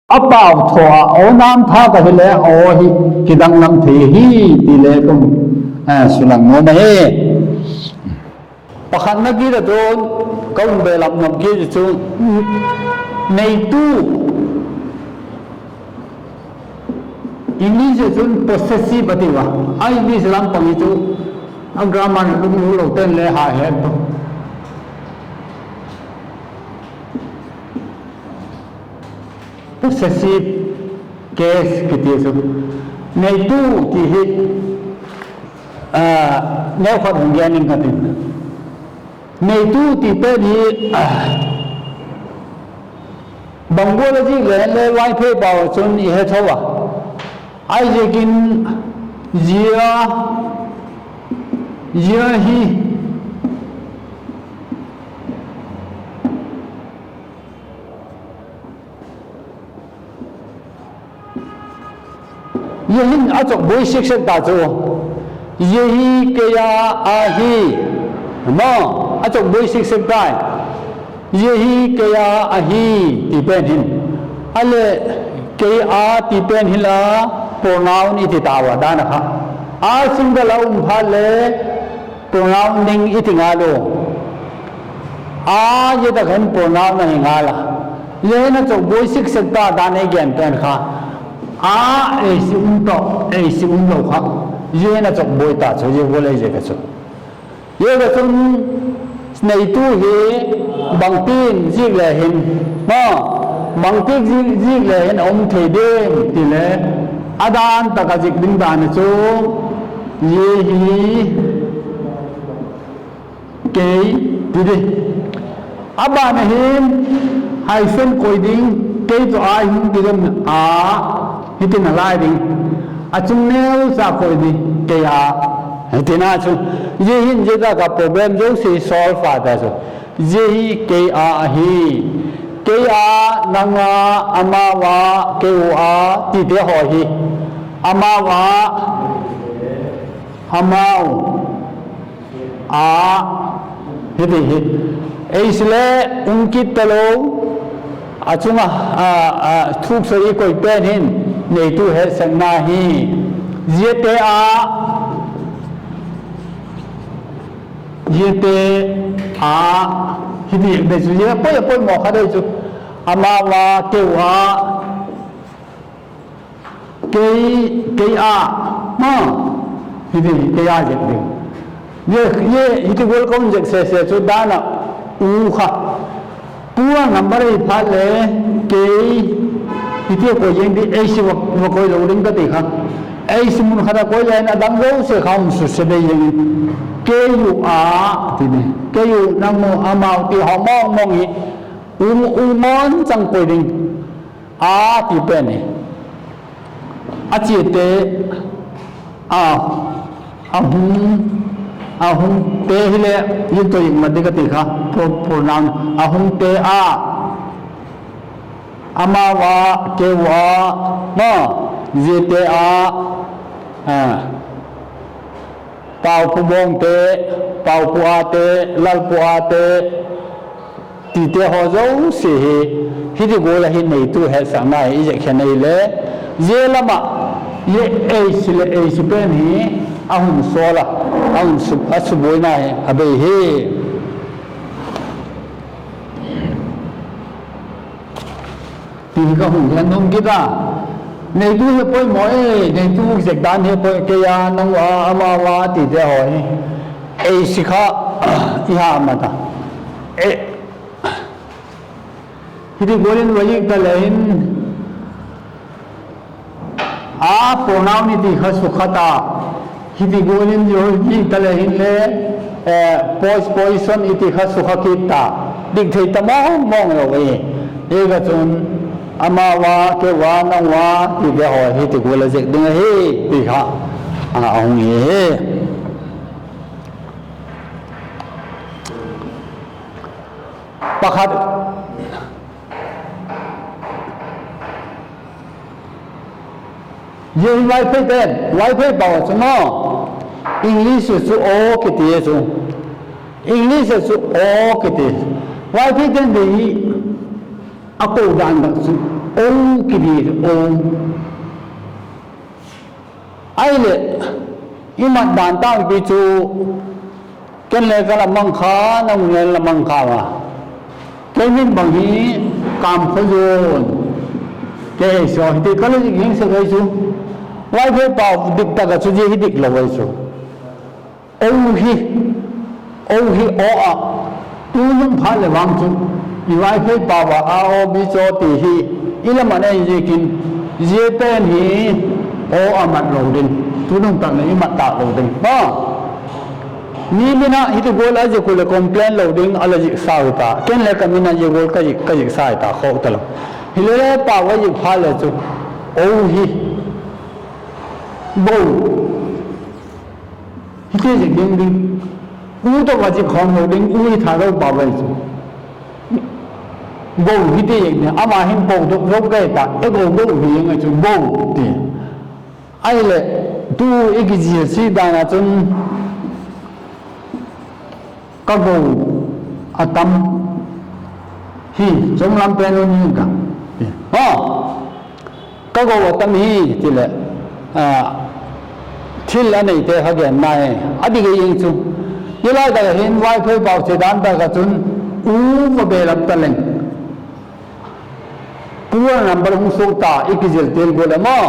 A pau thaw a aw nam tha ka hile, aw hi kidang lam thei hi ti le ka hun sulang nuam ahi. Pakhatna kit a chun ka hun belam nuam kit chu, neitu, English a chun possessive a ti ua, a English lam pang hi chu a grammar lunglut lo ten le ha het tu. Possessive case kiti chu, neitu ti hi, neukhat hung gen ing ka tin. Neitu ti pen hi, bang gual a zik le le Vaiphei pau ah chun i he tho a. Ahiziakin zia, zia hi Zia hin a chawkbuai sik sek ta chu. Zia hi kei â ahi. Maw, a chawkbuai sik sek tai. Zia hi kei â ahi, ti pen hin. A leh, kei â ti pen hi la, pronoun i ti tau a dan a kha. A singular a um phat le, pronoun ding i ti ngal u. A, zia tak hin pronoun ahi ngal a. Zia hin a chawkbuai sik sek ta dan ei gen pen kha. A, ei si um tawh, ei si um lo kha. Zia hin a chawkbuai ta chu, zia gual ei ziak a chu. Zia ka chun neitu hi bangtin zik le hin, maw, bangtin zik, zik le hin a um thei diam ti le, a dan tak a zik ding dan a chu, zia hi kei ti di. A ban a hin hyphen koi ding, kei tawh a hung ti ding a, hitin a lai ding. A chung neucha koi di, kei â. Hitin a chu, zia hin zia tak a problem zosia solve a ta chu. Zia hi kei â ahi. Kei â, nang â, amau â, kei u â, tite haw hi. Amau â, amau â, hiti hi. Ei si le, um kit talo, a chung a, thuk soi i koi pen hin, neitu hetsakna hi. Ziate â, ziate â, hiti dei chu, zia poi a poimaw kha dei chu. Amau â, kei u â, kei, kei â, ma, hiti, kei â zek ding. Zia, zia, hiti gual ka hun zek sese chu dan a, u kha. Plural number i phat le, kei, hiti a koi zing di, ei si va, va koi lo ding ka ti kha. Ei si mun khat a koi le in a dang zosia kha hun suse bei zing in. Kei u â, ti ni. Kei u, nang u, amau ti haw mawng mawng hi. U, u mawn chang koi ding. A ti pen hi. A chiate, a, a hung, a hungte hile, zia tawh i mat di ka ti kha, pro-, pronoun, a hungte â, amau â, kei u â, ma, ziate â, a, Paupu Bawngte, Paupu âte, Lalpu âte, tite haw zosia hi, hiti gual a hin neitu hetsakna hi i zek khen ahile, zia lam ah, zia ei si leh ei si pen hi, a hun sawl a, a hun su-, a subuaina hi a bei hi. Ti hi ka hung gen nuam kit a. Neitu hi poimaw e, neitu zek dan hi poi, kei â, nang u â, amau â tite haw hi. Ei si kha, i ha mat a. E, hiti gual in va zik ta le hin, a pronoun i ti kha sukha ta. Hiti gual in zia zik ta le hinle, eh, pos-, position i ti kha sukha kit ta. Dik thei ta mawng mawng lo e. Hi ka chun, amau â, kei u â, nang u â, tite haw hiti gual a zek ding ahi, ti kha, a, a hung hi hi. Pakhat, zia hi Vaiphei pen, Vaiphei pau ah chu maw, English ah chu o kiti chu. English ah chu o kiti. Vaiphei ten di hi a ko dan tak chu o kiti chu o. Ahileh, i mat dan tângpi chu, ken le ka la mang kha, nang le la mang kha a. Kei min bang hi, Kamkhozun. Kei ei saw, hiti ka la zik hing sek ei chu. Vaiphei pau dik tak ah chu zia hi dik lo ei chu. O hi, o hi o ah, tu nung phat leh vang chu, i Vaiphei pau ah a o bi chaw ti hi, I la mat ahi ziakin, zia pen hi aw a mat lo ding, tunung tak leh i mat tâk lo ding a. Mi min ah hiti gual a zik u leh complain lo ding a la ziksa hi ta. Ken le ka min ah zia gual ka zik, ka ziksa hi ta khawk talo. Hile le pau a zik phat le chu, o hi, bo, hiti zik ding ding. U tawh va zik khawm lo ding, u hi Thadou pau ahi chu. Go hiti zik ding, ama hin po dok dok kei ta, e go go hi ngai chu go ti. Ahileh, tu i kizil si dan a chun, ka go a tam hi, chunglam pen un hin ka, a, ka go a tam hi, ti leh, thil a neite kha gen nai, a dik ei ing chu. Zia lai tak ah hin Vaiphei pau chia dan tak ah chun, u va belap ta leng, plural number hung suak ta i kizil til gual a maw.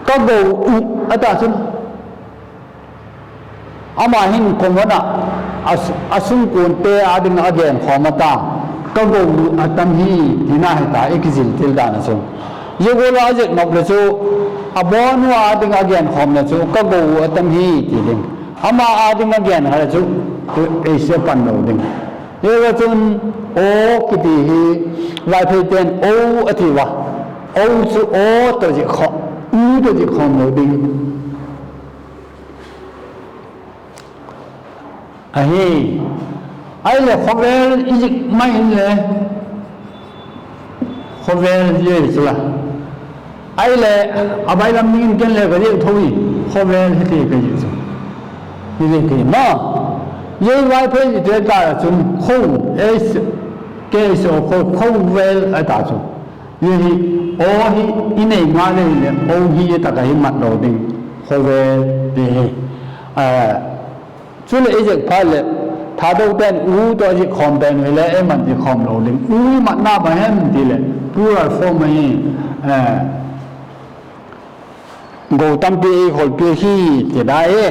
Ka go u a ta chun, ama hin common ah, a, a sungkuante â ding a genkhawm a ta, ka go u a tam hi, tina hi ta i kizil til dan ah chun. Zia gual a zik nop leh chu, a bawn u â ding a genkhawm leh chu, ka go u a tam hi ti ding. Ama â ding a gen kha leh chu, ei sia pan lo ding. Zia chun, o kiti hi, Vaipheite'n o a ti ua. O chu o tawh zik khawm, u tawh zik khawm lo ding ahi. Ahileh khawvel i zik mai inle, khawvel zia chu la. Ahileh, a bailam dingin ken le ka zik tho i, khawvel hiti ka zik chu. Hi zik hi ma. Zia Vaiphei zite ta chun kho, e, ke so kho, khovel a ta chu. Zia hi, o hi i nei ngal leh, o hi tak ah hi mat lo ding, khawvel ti hi. Chuleh i zik phat leh, Thadoute'n u tawh zik khawm pen hile, ei mat zik khawm lo ding. U i matna bang hem ti leh, plural form ahi, go tampi ei khawlpi hi ti dai e.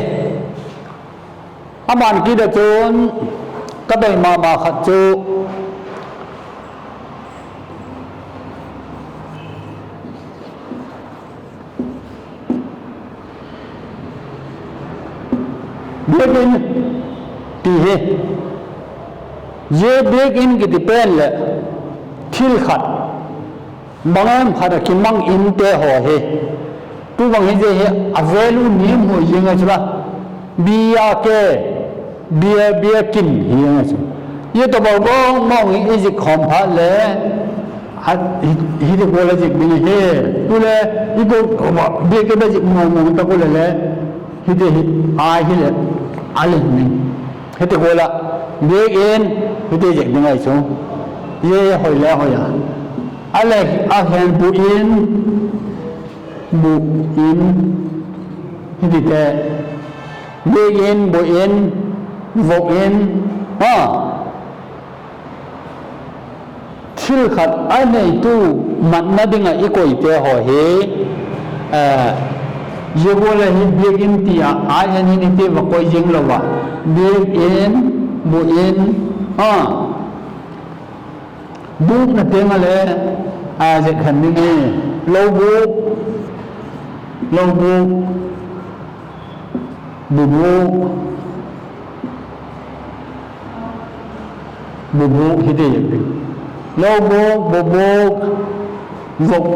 A ban kit ah chun, ka doi ma ma khat chu, biakin ti hi. Zia biakin kiti pen leh thil khat, bang em khat ah kimang inte haw hi. Tu bang hi zia hi a value niam hoi zing a chu la. Bia ke, bia, biakin hi a chu. Zia tawhbang mawng hi i zik khawm phat leh, hiti gual a zik ding ahi. Tu leh, i ko, biakin a zik mawng mawng tak u leh le, hiti hi, ai hileh, a len ding. Hiti gual ah, biakin, hiti zik ding ahi chu. Zia hoi le hoi a. A le, a hen bu in, bu in, hitite, biakin, bu in, vok in, a, thil khat a neitu matna ding ah i koite haw hi, zia gual a hi biakin ti a, a en in hiti va koi zing lo a, biakin, bu in, a, bûkna tiang a le, a, zia khan ding hi, lo bûk, lo bûk, bu bûk, bu bûk hiti, lo bûk, bu bûk, vok,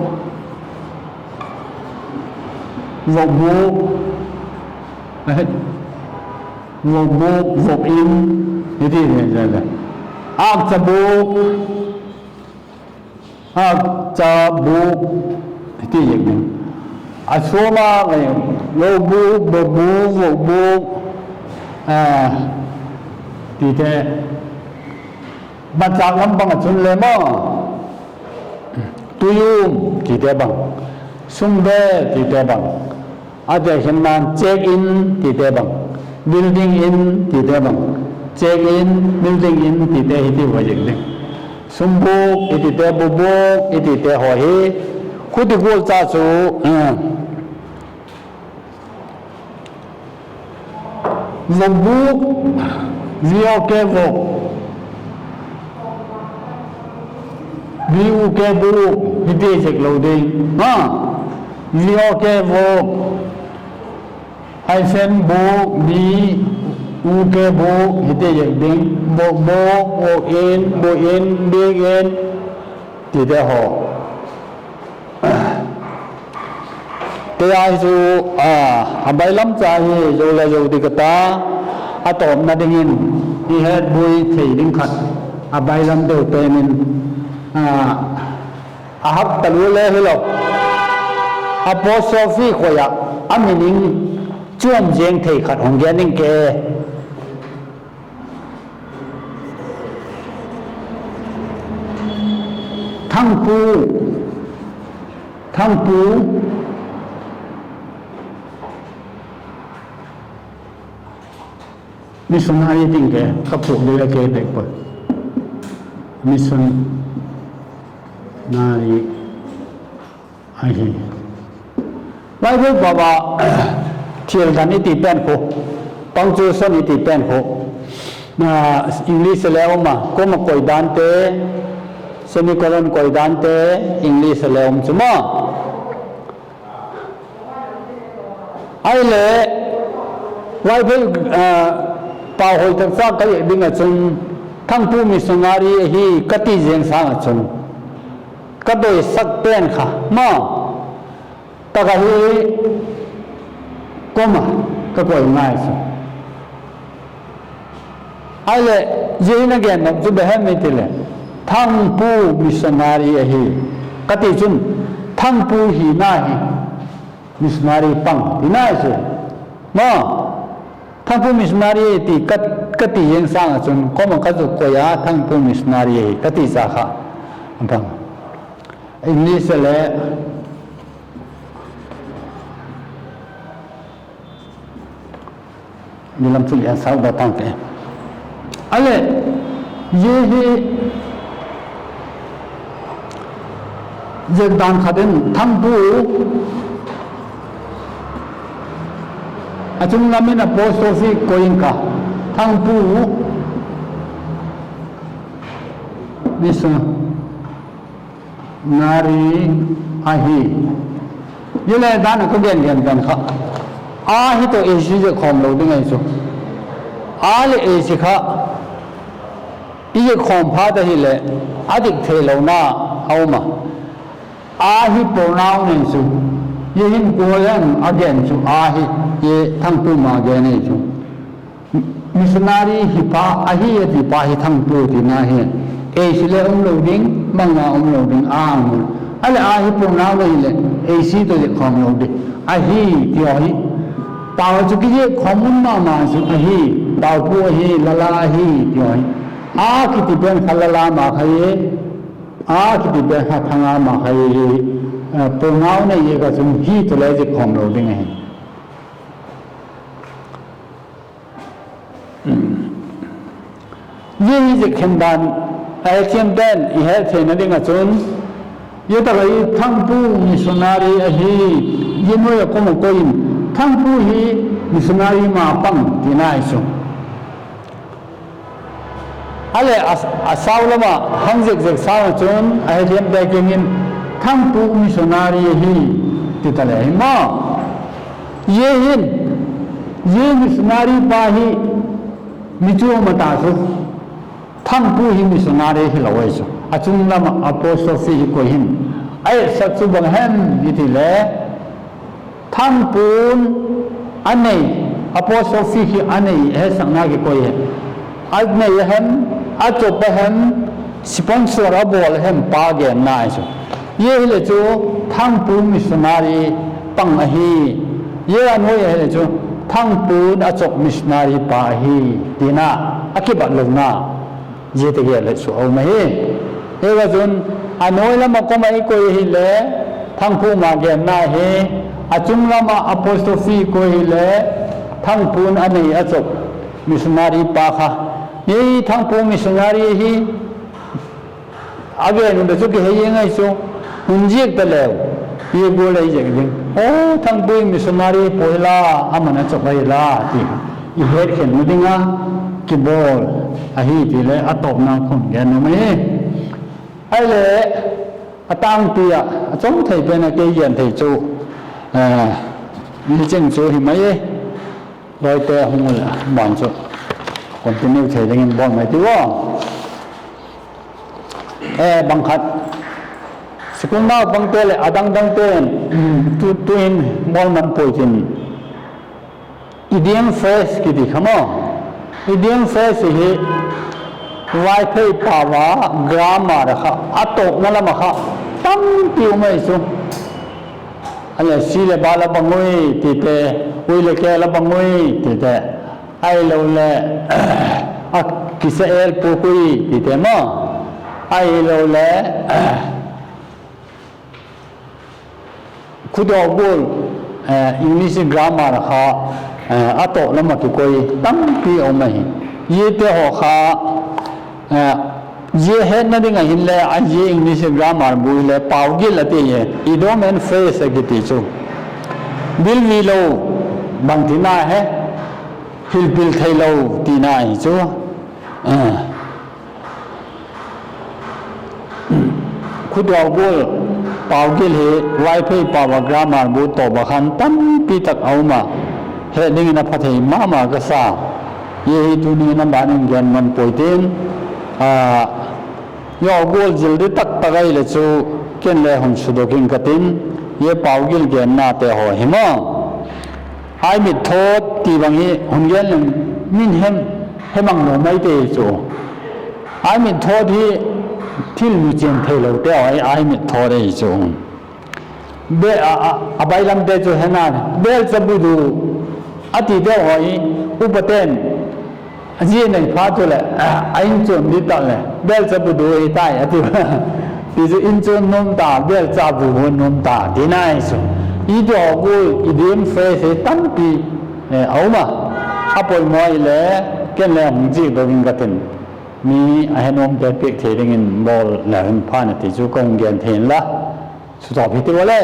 vok bûk, vok bûk, vok in, hiti, âkcha bûk, âkcha bûk, hiti ziak ding. A suam a, lo bûk, bu bûk, vok bûk, tite, machâk lam bang ah chun le maw, tuium tite bang, sumvêl tite bang, a te khin man check in tite bang, building in tite bang, check in, building in tite hiti va ziak ding. Sumbûk i tite, bubûk i tite haw hi, khuti gual cha chu, vokbûk, V O K, vok. B U K bûk hiti zek lo ding. A, V O K vok, hyphen bûk, B U K bûk hiti zek ding. Bûk, bûk, bûk in, bûk in, biak in, tite haw. Kei a hi chu, a, a bailam cha hi zo le zo ding ka ta, a tawpna dingin i het buai thei ding khat, a bailam deu pen in, a, a hak talua le hilo, apostrophe khoi ah a meaning chuam ziang thei khat hung gen ing ke. Thangpu, Thangpu, missionary ding ke ka phuak ding a kei bek pua. Missionary ahi. Bible pau a, thil dan i ti pen khu, punctuation i ti pen khu, English a le um a, comma koi dante, semicolon koi dante, English a le um chu maw. Ahileh, Bible, pau hoi tak cha ka et ding ah chun, Thangpu missionary ahi ka ti ziang sâng ah chun, ka doisak pen kha maw, tak ahi, comma ka koi ngai chu. Ahileh, zia hin a gen nop chu bang hem i ti leh, Thangpu missionary ahi ka ti chun, Thangpu hina hi missionary pang tina chu maw. Thangpu missionary ti ka, ka ti ziang sâng ah chun comma ka zuk koi a, Thangpu missionary ahi ka ti cha kha a pang. English a le, ni lam chu lian sau da tang ke. Ahileh, zia hi, zia dan khat in Thangpu, a chung lam in apostrophe koi ing ka, Thangpu missionary ahi. Zia le dan a ka gen gen dan kha, a hi tawh ei si zek khawm lo ding ahi chu. A leh ei si kha i zek khawm phat ahileh, a dik theilona a um a. A hi pronoun ahi chu. Zia hin kua hem a gen chu a hi, zia Thangpu ma gen ahi chu. Missionary hi pa ahi a ti pa hi Thangpu tina hi. Ei si le um lo ding, mang a um lo ding a um. Ahileh a hi pronoun ahileh ei si tawh zek khawm lo ding. Ahi ti ahi. Pau chu kizek khawm um ma ma chu ahi. Paupu ahi, lala ahi ti ahi. A kiti pen kha lala ma kha e, a kiti pen kha thanga ma kha e. Pronoun ahi ka chun hi tawh le zek khawm lo ding ahi. Zia hi zia khen dan a hetthiam pen i het theina ding ah chun, zia tak ah hi Thangpu missionary ahi, zia nuai ah comma koi in, Thangpu hi missionary ma pang tina ahi chu. Ahileh, a sau lam ah hang zek zek sâng ah chun a hetthiamte kiang in, Thangpu missionary ahi, ti ta le hi maw. Zia hin, zia missionary pa hi mi chuam a ta chu, Thangpu hi missionary hilo ahi chu. A chung lam ah apostrophe i koi hin, a etsak chu bang hem i ti le, Thangpu'n a nei, apostrophe hi a nei hesakna kikoi hi. A nei a hem, a chop a hem, sponsor a bawl a hem pa genna ahi chu. Zia hileh chu Thangpu missionary pang ahi. Zia a nuai ahileh chu Thangpu'n a chop missionary pa ahi, tina a kibat lona. Zia te gel le chu a um ahi. Hi ka chun, a nuai lam ah comma i koi ahileh, Thangpu ma genna hi, a chung lam ah apostrophe koi hileh, Thangpu'n a nei a chop missionary pa kha. Hi Thangpu missionary hi, a gen u le chu kihei ing ahi chu, hun ziak ta leu, i gual ei ziak ding. Aw, Thangpu missionary pua hila, aman a chop ahila, ti i hetkhenna ding a kibawl ahi ti le a tawpna khun gen nuam ahi. Ahile, a tângpi ah a chawm thei pen a kei gen thei chu, eh, hiching chu hi mai e. Lawite hung u leh ban chu continue thei dingin bawl mai ti ua. Eh, bang khat, school naupangte leh a dang dangte'n, tu, tu'hin bawl man puai tin, idiom phrase kiti kha maw. Idiom phrase hi Vaiphei pau a grammar ah kha, a tawpna lam ah kha tampi um ahi chu. A leh, si leh ba la bang ui tite, ui leh ke la bang ui tite, ahiloleh, a kisa el puak ui tite maw, ahiloleh, khudaw gual, eh, English grammar kha, eh, a tawp lam ah kikoi tampi um ahi. Ziate haw kha, eh, zia hetna ding ah hinle a zia English grammar bu hile paugil a ti e, idiom and phrase a kiti chu. Bilvi lo, bangtina he, hilpil theilo tina hi chu. Khudaw gual, paugil hi Vaiphei pau a grammar bu tawp ah khan tampi tak a um a, het dingin a pha thei ma ma ka sa. Zia hi tuni in a ban in gen man puai tin, a, zia gual zil di tak tak ahile chu ken le hun sudok ing ka tin, zia paugil gennate haw hi maw. Ai mit thawt ti bang hi hun gen leng min hem, he mang lo mai te chu. Ai mit thawt hi thil nuchian theilote haw ai mit thawt ahi chu. A bailamte chu hena, bêlchabu du a tite haw hi, upate'n zia nei phat uleh, a inchuan di tak leh bêlchabu du hi tai a ti. Ti chu inchuan nuam ta, bêlchabu nuam ta tina hi chu. Zia ti haw gual idiom phrase hi tampi a um a, a poimaw ahile ken le hung ziak dok ing ka tin, mi a he nuamte piak thei dingin bawl le hun pha na ti chu ka hung gen thei inla, sutawp hi ti ua le.